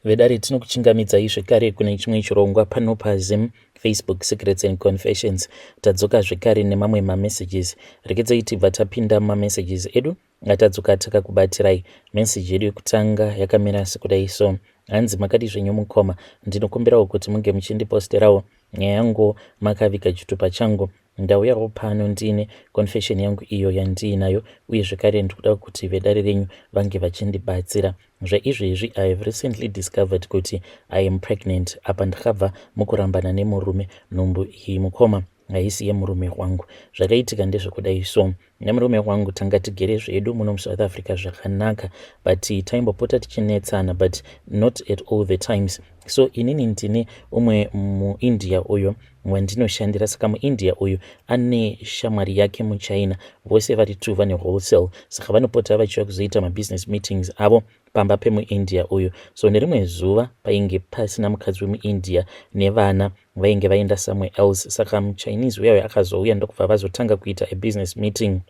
Vedare, tinokuchingamidzai zvekare kune chimwe chirongwa pano paZim Facebook Secrets and Confessions. Tadzoka zvekare nemamwe mamessages. Regedzai tibva tapinda mumamessages edu atadzoka takakubatirai. Message yedu yekutanga yakamira sekudai so. Hanzi, "Makadi zvenyu mukoma? Ndinokumbirawo kuti munge muchindiposterawo nyaya yangu makaviga chitupa changu. Ndauyawo pano ndine confession yangu iyo yandiinayo, uye zvekare ndikuda kuti vedare renyu vange vachindibatsira. Zvaizvezvi I have recently discovered kuti I am pregnant. Apa ndakabva mukurambana nemurume. Nhumbu iyi, mukoma, haisi yemurume wangu. Zvakaitika ndezvekudai so. Nemurume wangu tanga tigere zvedu muno muSouth Africa zvakanaka, but taimbopota tichinetsana, but not at all the times. So inini ndine umwe muIndia uyo wandinoshandira. Saka muIndia uyu ane shamwari yake muChina, vose vari two vane wholesale, saka vanopota vachiuya kuzoita mabusiness meetings avo pamba pemuIndia uyu. So nerimwe zuva painge pasina mukadzi wemuIndia nevana, vainge vaenda somewhere else. Saka muChinese uya uyo akazouya, ndokubva vazotanga kuita a business meeting.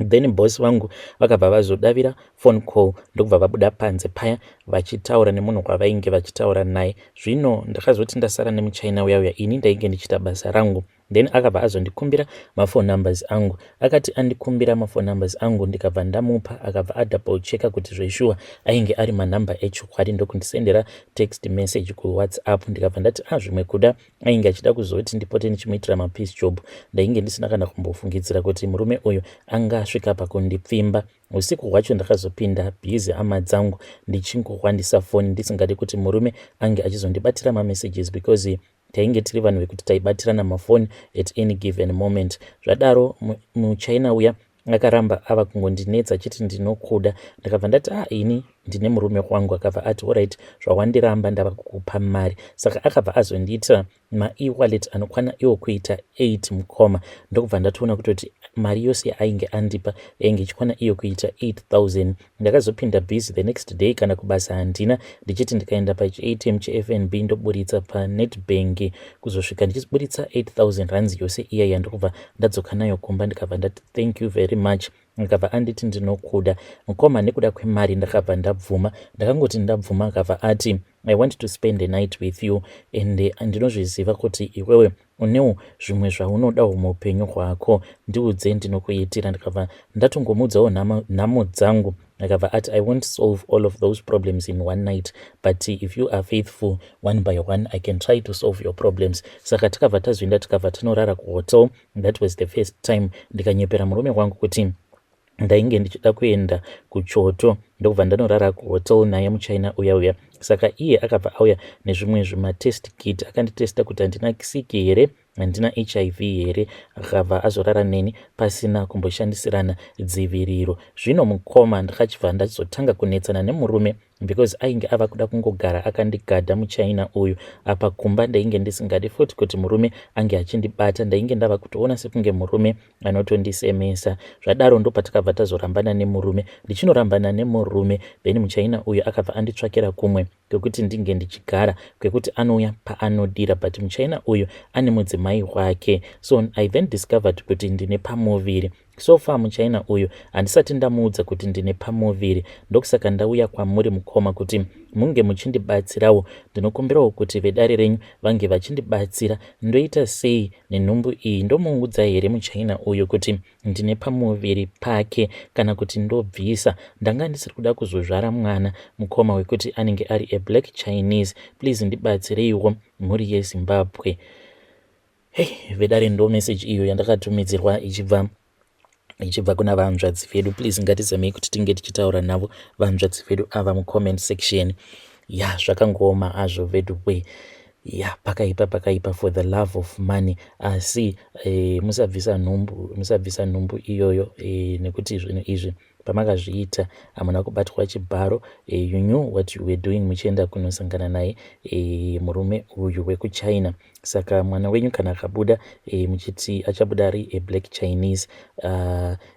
Then boss vangu vakabva vazodavira phone call, ndokubva vabuda panze paya vachitaura nemunhu wavainge vachitaura naye. Zvino ndakazoti ndasara nemuChina uya uya, ini ndainge ndichiita basa rangu. Then akabva azondikumbira maphone numbers angu. Akati andikumbira maphone numbers angu, ndikabva ndamupa. Akabva adouble checka kuti zveshuwa ainge ari manhamba echokwadi, ndokundisendera text message kuWhatsApp. Ndikabva ndati, "A ah, zvimwe kuda ainge achida kuzoti ndipote ndichimuitira mapiece job." Ndainge ndisina kana kumbofungidzira kuti murume uyu angasvika pakundipfimba. Usiku hwacho ndakazopinda busy, hama dzangu, ndichingohwandisa foni, ndisingadi kuti murume ange achizondibatira mamessages, because tainge tiri vanhu vekuti taibatirana mafoni at any given moment. Zvadaro muChina uya akaramba ava kungondinetsa achiti, "Ndinokuda." Ndakabva ndati, "A ah, ini ndine murume wangu." Akabva ati, "Alright, zvawandiramba, ndava kukupa mari." Saka akabva azondiitira maewallet anokwana iwo kuita 8, mukoma. Ndokubva ndatoona kutoti mari yose yaainge andipa yainge ichikwana iyo kuita 8000. Ndakazopinda busy the next day, kana kubasa handina, ndichiti ndikaenda pachiATM cheFNB ndoburitsa paNetbank. Kuzosvika ndichiburitsa 8000 rands yose iyaya, ndokubva ndadzoka nayo kumba. Ndikabva ndati, "Thank you very much." Akabva anditi, "Ndinokuda, mukoma." Nekuda kwemari ndakabva ndabvuma. Ndakangoti ndabvuma, akabva ati, "I want to spend a night with you, and ndinozviziva kuti iwewe unewo zvimwe zvaunodawo muupenyu hwako. Ndiudze, ndinokuitira." Ndikabva ndatongomuudzawo nhamo dzangu. Akabva ati, "I won't solve all of those problems in one night, but if you are faithful, one by one I can try to solve your problems." Saka takabva tazoenda, tikabva tanorara kuhotel. That was the first time. Ndikanyepera murume wangu kuti ndainge ndichida kuenda kuchoto, ndokubva ndanorara kuhotel naye muChina uya uya. Saka iye akabva auya nezvimwe zvimatest kit, akanditesta kuti handina siki here, handina HIV here. Akabva azorara neni pasina kumboshandisirana dziviriro. Zvino mukoma, ndakachibva ndazotanga kunetsana nemurume, because ainge ava kuda kungogara akandigadha muChina uyu. Apa kumba ndainge ndisingadi futi kuti murume ange achindibata. Ndainge ndava kutoona sekunge murume anotondisemesa. Zvadaro ndopatakabva tazorambana nemurume. Ndichinorambana nemurume, then muChina uyu akabva anditsvakira kumwe kwekuti ndinge ndichigara, kwekuti anouya paanodira, but muChina uyu ane mudzimai wake. So I then discovered kuti ndine pamuviri. So far muChina uyu handisati ndamuudza kuti ndine pamuviri. Ndokusaka ndauya kwamuri, mukoma, kuti munge muchindibatsirawo. Ndinokumbirawo kuti vedare renyu vange vachindibatsira. Ndoita sei nenhumbu iyi? Ndomuudza here muChina uyu kuti ndine pamuviri pake, kana kuti ndobvisa? Ndanga ndisiri kuda kuzozvara mwana, mukoma, wekuti anenge ari a black Chinese. Please ndibatsireiwo, mhuri yeZimbabwe." Hei vedare, ndo message iyo yandakatumidzirwa ichibva kuna vanzvadzi vedu. Please ngatizamei kuti tinge tichitaura navo vanzvadzi vedu ava mucomment section. Ya, zvakangooma azvo vedu we. Ya, pakaipa, pakaipa, for the love of money. Asi musabvisa nhumbu, musabvisa nhumbu iyoyo, nekuti zvinhu izvi pamakazviita hamuna kubatwa chibharo. You knew what you were doing muchienda kunosangana naye murume uyu wekuChina. Saka mwana wenyu kana akabuda, muchiti achabuda ari a black Chinese,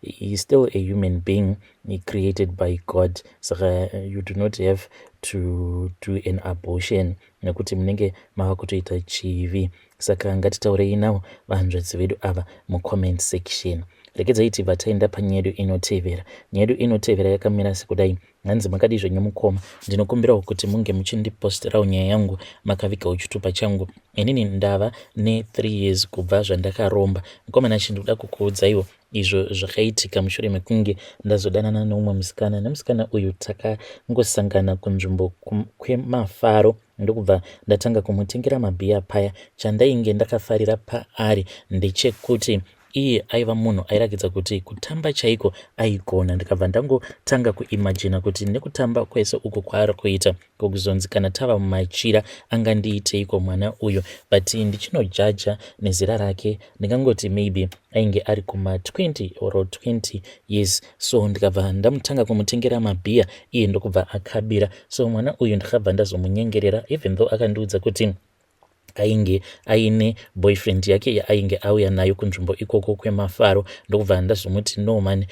he is still a human being created by God. Saka you do not have to do an abortion, nekuti munenge mava kutoita chivi. Saka ngatitaurei navo vanzvadzi vedu ava mucomment section. Regedzai tibva taenda panyaya yedu inotevera. Nyaya yedu inotevera yakamira sekudai. Hanzi makadii zvenyu mukoma, ndinokumbirawo kuti munge muchindiposterawo nyaya yangu makavigawo chitupa changu. Inini ndava ne3 years kubva zvandakaromba. Mukoma Nashe, ndikuda kukuudzaiwo izvo zvakaitika mushure mekunge ndazodanana neumwe musikana. Nemusikana uyu takangosangana kunzvimbo kwemafaro ndokubva ndatanga kumutengera mabhiya paya. Chandainge ndakafarira paari ndechekuti iye aiva munhu airakidza kuti kutamba chaiko aigona. Ndikabva ndangotanga kuimajina kuti nekutamba kwese uku kwaari kuita, kokuzonzi kana tava mumachira angandiiteiko mwana uyu. But ndichinojaja nezera rake, ndingangoti maybe ainge ari kuma 20 or 20 years. So ndikabva ndamutanga kumutengera mabhiya, iye ndokubva akabira. So mwana uyu ndakabva ndazomunyengerera, even though akandiudza kuti ainge aine boyfriend yake yaainge auya nayo kunzvimbo ikoko kwemafaro. Ndokubva ndazomuti, "No man,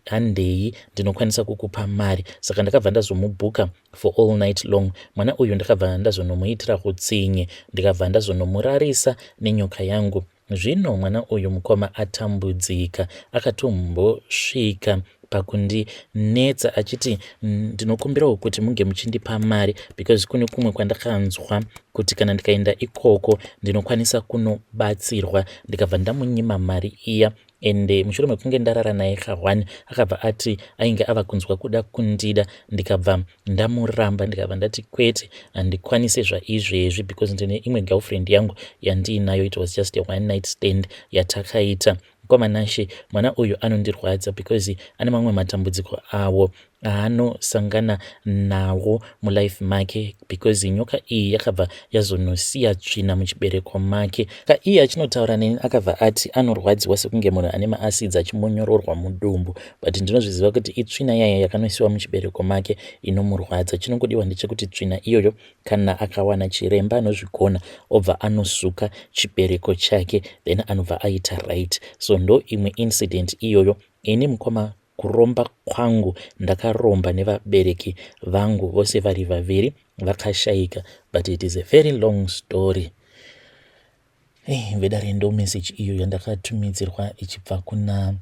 handei, ndinokwanisa kukupa mari." Saka ndakabva ndazomubhuka for all night long. Mwana uyu ndakabva ndazonomuitira utsinye, ndikabva ndazonomurarisa nenyoka yangu. Zvino mwana uyu, mukoma, atambudzika. Akatombosvika pakundinetsa achiti, "Ndinokumbirawo kuti munge muchindipa mari because kune kumwe kwandakanzwa kuti kana ndikaenda ikoko ndinokwanisa kunobatsirwa." Ndikabva ndamunyima mari iya. Ende mushure mekunge ndarara naye ka1, akabva ati ainge ava kunzwa kuda kundida. Ndikabva ndamuramba, ndikabva ndati, "Kwete, handikwanisi zvaizvezvi because ndine imwe girlfriend yangu yandiinayo." It was just a one night stand yatakaita. Mukoma Nashe, mwana uyu anondirwadza because ane mamwe matambudziko awo aanosangana nawo mulife make, because nyoka iyi yakabva yazonosiya tsvina muchibereko make. Iye achinotaura neni akabva ati anorwadziwa sekunge munhu ane maacids achimonyororwa mudumbu, but ndinozviziva kuti itsvina yaya yakanosiyiwa muchibereko make inomurwadza. Chinongodiwa ndechekuti tsvina iyoyo, kana akawana chiremba anozvigona, obva anosuka chibereko chake, then anobva aita right. So ndo imwe incident iyoyo. Ini mukoma, kuromba kwangu ndakaromba nevabereki vangu vose vari vaviri vakashayika, but it is a very long story. Hey, vedare, ndo message iyo yandakatumidzirwa ichibva kuna,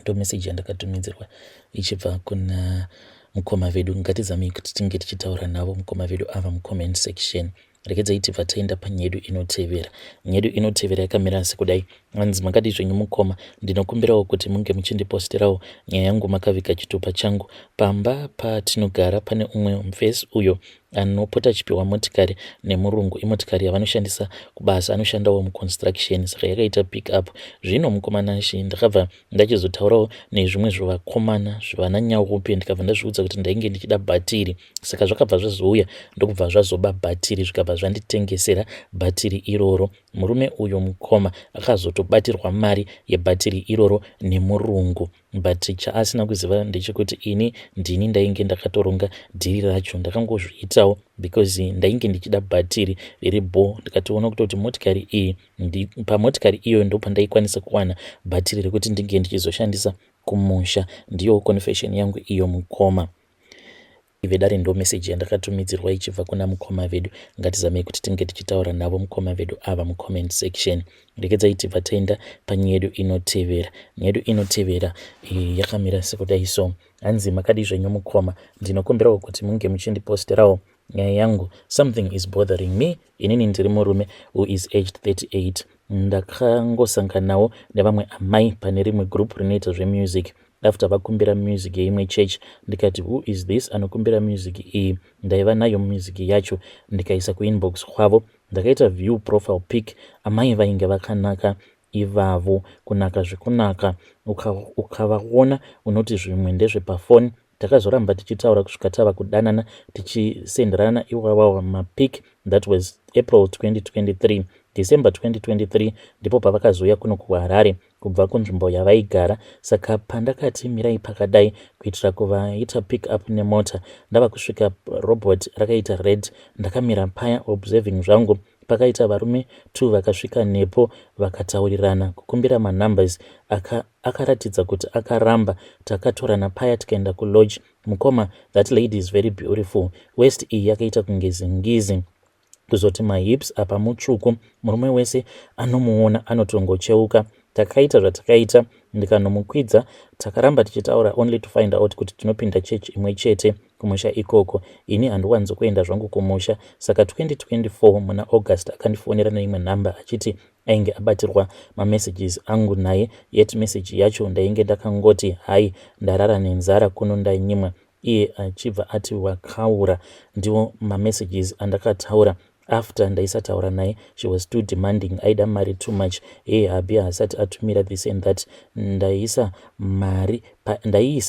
ndo message yandakatumidzirwa ichibva kuna mukoma vedu. Ngatizamei kuti tinge tichitaura navo mukoma vedu ava mucomment section. Regedzai tibva taenda panyaya yedu inotevera. Nyaya yedu inotevera yakamira sekudai. Hanzi makadii zvenyu mukoma, ndinokumbirawo kuti munge muchindiposterawo nyaya yangu makaviga chitupa changu. Pamba patinogara pane umwe mufesi uyo anopota achipiwa motikari nemurungu. Imotikari yavanoshandisa kubasa, anoshandawo muconstruction, saka yakaita pick up. Zvino mukoma Nashe, ndakabva ndachizotaurawo nezvimwe zvevakomana zvevana nyaupe, ndikabva ndazviudza kuti ndainge ndichida bhatiri. Saka zvakabva zvazouya, ndokubva zvazoba bhatiri, zvikabva zvanditengesera bhatiri iroro. Murume uyu, mukoma, akazotobatirwa mari yebhatiri iroro nemurungu, but chaasina kuziva ndechekuti ini ndini ndainge ndakatoronga dhiri racho. Ndakangozviitawo because ndainge ndichida bhatiri riri bo. Ndikatoona kutoti motikari iyi, pamotikari iyoyo ndo pandaikwanisa kuwana bhatiri rekuti ndinge ndichizoshandisa kumusha. Ndiyo confession yangu iyo, mukoma vedare. Ndo meseji yandakatumidzirwa ichibva kuna mukoma vedu. Ngatizamei kuti tinge tichitaura navo mukoma vedu ava mucomment section. Regedzai tibva taenda panyaya yedu inotevera. Nyaya yedu inotevera yakamira sekudai. So hanzi makadii zvenyu mukoma, ndinokumbirawo kuti munge muchindiposterawo nyaya yangu. Something is bothering me. Inini ndiri murume who is aged 38. Ndakangosanganawo nevamwe amai pane rimwe group rinoita zvemusic. After vakumbira music yeimwe church, ndikati, "Who is this anokumbira music iyi?" Ndaiva nayo music yacho, ndikaisa kuinbox kwavo. Ndakaita view profile pic. Amai vainge vakanaka ivavo, kunaka zvekunaka, ukavaona unoti zvimwe ndezvepafoni. Takazoramba tichitaura kusvika tava kudanana, tichisenderana iwawawa mapic. That was April 2023. December 2023 ndipo pavakazouya kuno kuHarare kubva kunzvimbo yavaigara. Saka pandakati mirai pakadai kuitira kuvaita pick up nemota, ndava kusvika robot rakaita red. Ndakamira paya observing zvangu. Pakaita varume 2 vakasvika nepo, vakataurirana kukumbira manumbers. Akaratidza kuti akaramba. Takatorana paya, tikaenda kulodge. Mukoma, that lady is very beautiful. Waist iyi yakaita kunge zingizi, kuzoti mahips apa mutsvuku. Murume wese anomuona anotongocheuka. Takaita zvatakaita ndikanomukwidza. Takaramba tichitaura only to find out kuti tinopinda chechi imwe chete kumusha ikoko. Ini handiwanzokuenda zvangu kumusha. Saka 2024 muna August akandifonera neimwe nhamba achiti ainge abatirwa mamessages angu naye, yet message yacho ndainge ndakangoti, "Hai, ndarara nenzara kuno, ndanyimwa." Iye achibva ati, "Wakaura." Ndiwo mamessages andakataura. After ndaisataura naye. She was too demanding, aida mari too much. Hey, hubby haasati atumira this and that. Ndaiisa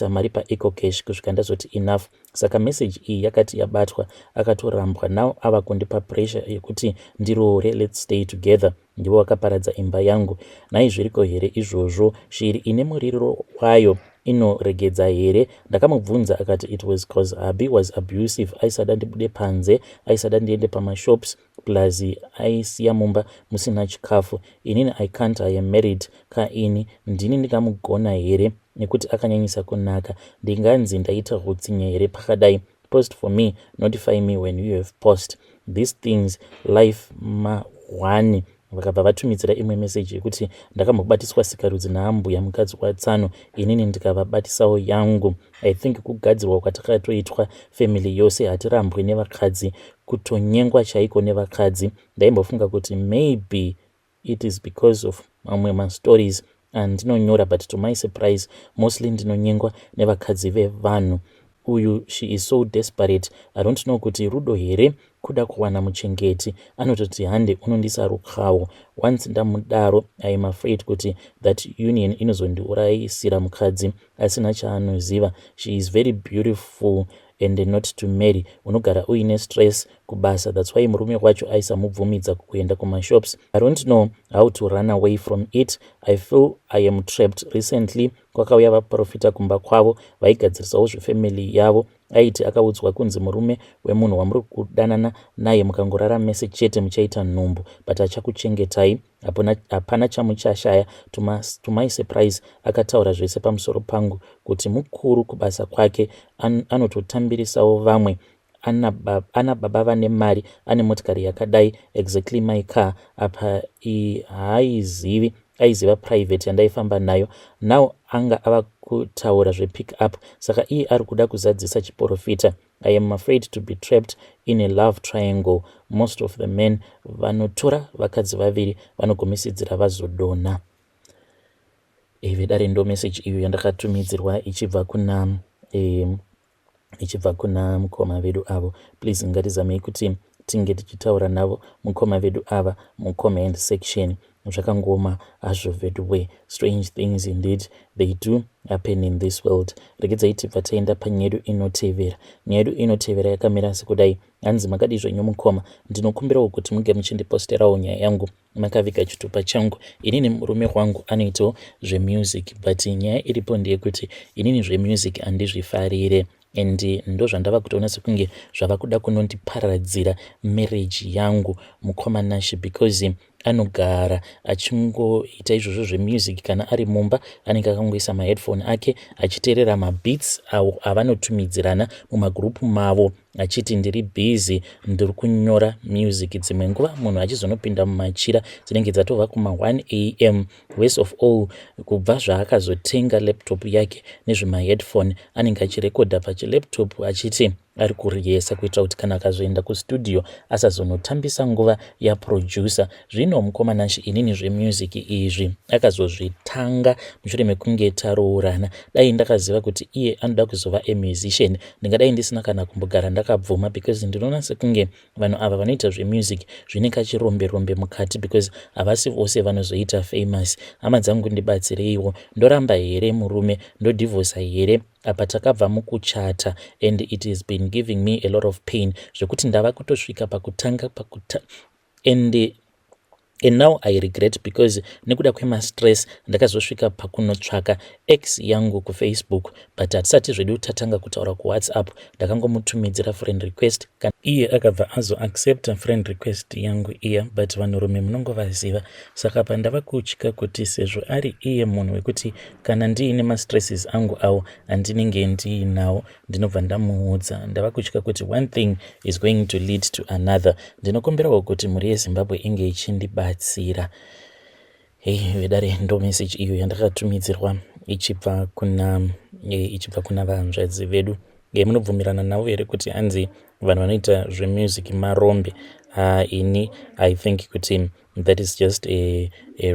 mari paEcoCash kusvika ndazoti enough. Saka message iyi yakati yabatwa, akatorambwa. Now ava kundipa pressure yekuti ndiroore, let's stay together. Ndivo vakaparadza imba yangu. Nhai, zviriko here izvozvo? Shiri ine muririro wayo inoregedza here? Ndakamubvunza akati it was 'cause hubby was abusive, aisada ndibude panze, aisada ndiende pamashops, plus aisiya mumba musina chikafu. Inini I can't, I am married kaini. Ndini ndingamugona here nekuti akanyanyisa kunaka? Ndinganzi ndaita utsinye here pakadai? Post for me, notify me when you have post these things. Life ma1. Vakabva vatumidzira imwe meseji yekuti ndakambobatiswa sikarudzi naambuya mukadzi watsano, inini ndikavabatisawo yangu. I think kugadzirwa kwatakatoitwa family yose, hatirambwi nevakadzi, kutonyengwa chaiko nevakadzi. Ndaimbofunga kuti maybe it is because of mamwe mastories andinonyora, but to my surprise mostly ndinonyengwa nevakadzi vevanhu. Uyu, she is so desperate. I don't know kuti rudo here, kuda kuwana muchengeti. Anototi, "Hande unondisa rukawo." Once ndamudaro, I am afraid kuti that union inozondiurayisira mukadzi asina chaanoziva. She is very beautiful and not to marry, unogara uine stress kubasa. That's why murume wacho aisamubvumidza kuenda kumashops. I don't know how to run away from it. I feel I am trapped. Recently kwakauya vaprofita kumba kwavo, vaigadzirisawo zvefamily yavo. Aiti akaudzwa kunzi murume wemunhu wamuri kudanana naye, mukangorara mese chete muchaita nhumbu, but achakuchengetai, hapana chamuchashaya. To my surprise akataura zvese pamusoro pangu, kuti mukuru kubasa kwake, anototambirisawo vamwe, ana baba vane mari, ane motikari yakadai, exactly my car. Apa haaizivi, aiziva private yandaifamba nayo. Now anga ava kutaura zvepick up. Saka iye ari kuda kuzadzisa chiprofita. I am afraid to be trapped in a love triangle. Most of the men vanotora vakadzi vaviri vanogumisidzira vazodonha. Vedare, ndo message iyo yandakatumidzirwa ichibva kuna mukoma vedu avo. Please, ngatizamei kuti tinge tichitaura navo mukoma vedu ava mucomment section. Zvakangoma hazvo veduwe. Strange things indeed, they do happen in this world. Regedzai tibva taenda panyaya yedu inotevera. Nyaya yedu inotevera yakamira sekudai. Hanzi, "Makadii zvenyu mukoma? Ndinokumbirawo kuti muge muchindiposterawo nyaya yangu makaviga chitupa changu. Inini murume wangu anoitawo zvemusic, but nyaya iripo ndeyekuti inini zvemusic handizvifarire and ndo zvandava kutoona sekunge zvava kuda kunondiparadzira marriage yangu, mukoma Nashi, because anogara achingoita izvozvo zvemusic. Kana ari mumba anenge akangoisa maheadphone ake achiteerera mabeats avo avanotumidzirana mumagurupu mavo, achiti, 'Ndiri busy, ndiri kunyora music.' Dzimwe nguva munhu achizonopinda mumachira dzinenge dzatova kuma1 am. Worst of all, kubva zvaakazotenga laptop yake nezvemaheadphone, anenge achirekodha pachilaptop achiti ari kuriyesa, kuitira kuti kana akazoenda kustudio asazonotambisa nguva yaproducer. Zvino mukoma Nashi, inini zvemusic izvi akazozvitanga mushure mekunge taroorana. Dai ndakaziva kuti iye anoda kuzova amusician, ndingadai ndisina kana kumbogara ndakabvuma, because ndinoona sekunge vanhu ava vanoita zvemusic zvine kachirombe rombe mukati, because havasi vose vanozoita famous. Hama dzangu, ndibatsireiwo. Ndoramba here murume? Ndodhivhosa here? Apa takabva mukuchata and it has been giving me a lot of pain, zvekuti ndava kutosvika pakutanga pakuta and now I regret, because nekuda kwemastress ndakazosvika pakunotsvaka ex yangu kuFacebook, but hatisati zvedu tatanga kutaura kuWhatsApp. Ndakangomutumidzira friend request, iye akabva azoaccepta friend request yangu iya, but vanhurume munongovaziva. Saka pandava kutya kuti sezvo ari iye munhu wekuti kana ndiine mastresses angu awo andinenge ndiinawo ndinobva ndamuudza, ndava kutya kuti one thing is going to lead to another. Ndinokumbirawo kuti mhuri yeZimbabwe inge ichindibatsira." Hei vedare, ndo message iyo yandakatumidzirwa ichibva kuna vahanzvadzi vedu. Munobvumirana navo here kuti anzi vanhu vanoita zvemusic marombe? Ini I think kuti that is just a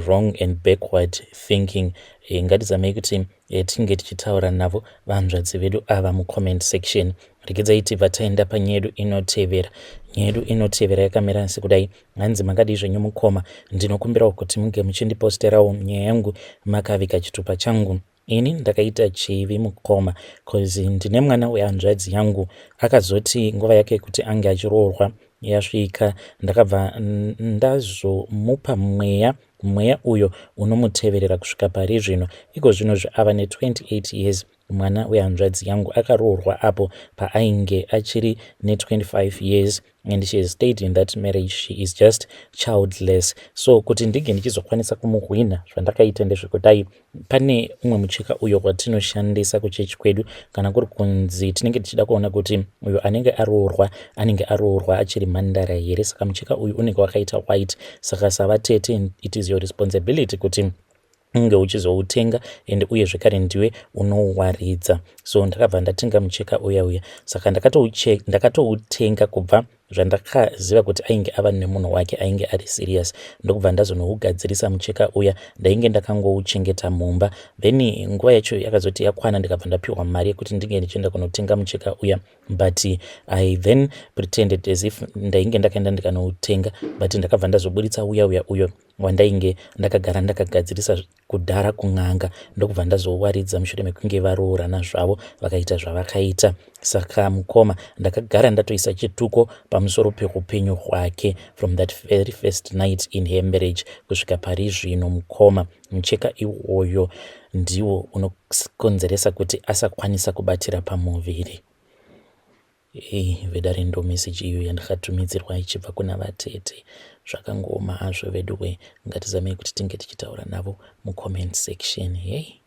wrong and backward thinking. Ngatizamei kuti tinge tichitaura navo vahanzvadzi vedu ava mucomment section. Regedzai tibva taenda panyaya yedu inotevera. Nyaya yedu inotevera yakamira sekudai. Hanzi, "Makadii zvenyu mukoma? Ndinokumbirawo kuti munge muchindiposterawo nyaya yangu makaviga chitupa changu. Ini ndakaita chivi mukoma, cause ndine mwana wehanzvadzi yangu. Akazoti nguva yake yekuti ange achiroorwa yasvika, ndakabva ndazomupa mweya. Mweya uyo unomuteverera kusvika pari zvino. Iko zvino ava ne28 years. Mwana wehanzvadzi yangu akaroorwa apo paainge achiri ne25 years and she has stayed in that marriage. She is just childless. So kuti ndinge ndichizokwanisa kumuhwina, zvandakaita ndezvekudai. Pane umwe mucheka uyo watinoshandisa kuchechi kwedu kana kuri kunzi tinenge tichida kuona kuti uyo anenge aroorwa anenge aroorwa achiri mhandara here. Saka mucheka uyu unenge wakaita white. Saka savatete, it is your responsibility kuti unge uchizoutenga ende uye zvekare ndiwe unouwaridza. So ndakabva ndatenga mucheka uya uya. Saka ndakatoutenga kubva zvandakaziva kuti ainge ava nemunhu wake ainge ari serious, ndokubva ndazonougadzirisa mucheka uya. Ndainge ndakangouchengeta mumba. Then nguva yacho yakazoti yakwana, ndikabva ndapiwa mari yekuti ndinge ndichienda kunotenga mucheka uya, but I then pretended as if ndainge ndakaenda ndikanoutenga, but ndakabva ndazoburitsa uya uya uyo wandainge ndakagara ndakagadzirisa kudhara kun'anga, ndokubva ndazouwaridza mushure mekunge varoorana zvavo, vakaita zvavakaita. Saka mukoma, ndakagara ndatoisa chituko pamusoro peupenyu hwake from that very first night in her marriage kusvika pari zvino. Mukoma, mucheka iwoyo ndiwo unokonzeresa kuti asakwanisa kubatira pamuviri." Ei vedare, ndo meseji iyo yandakatumidzirwa ichibva kuna vatete. Zvakangoma hazvo veduwe. Ngatizamei kuti tinge tichitaura navo mucomment section. Hei.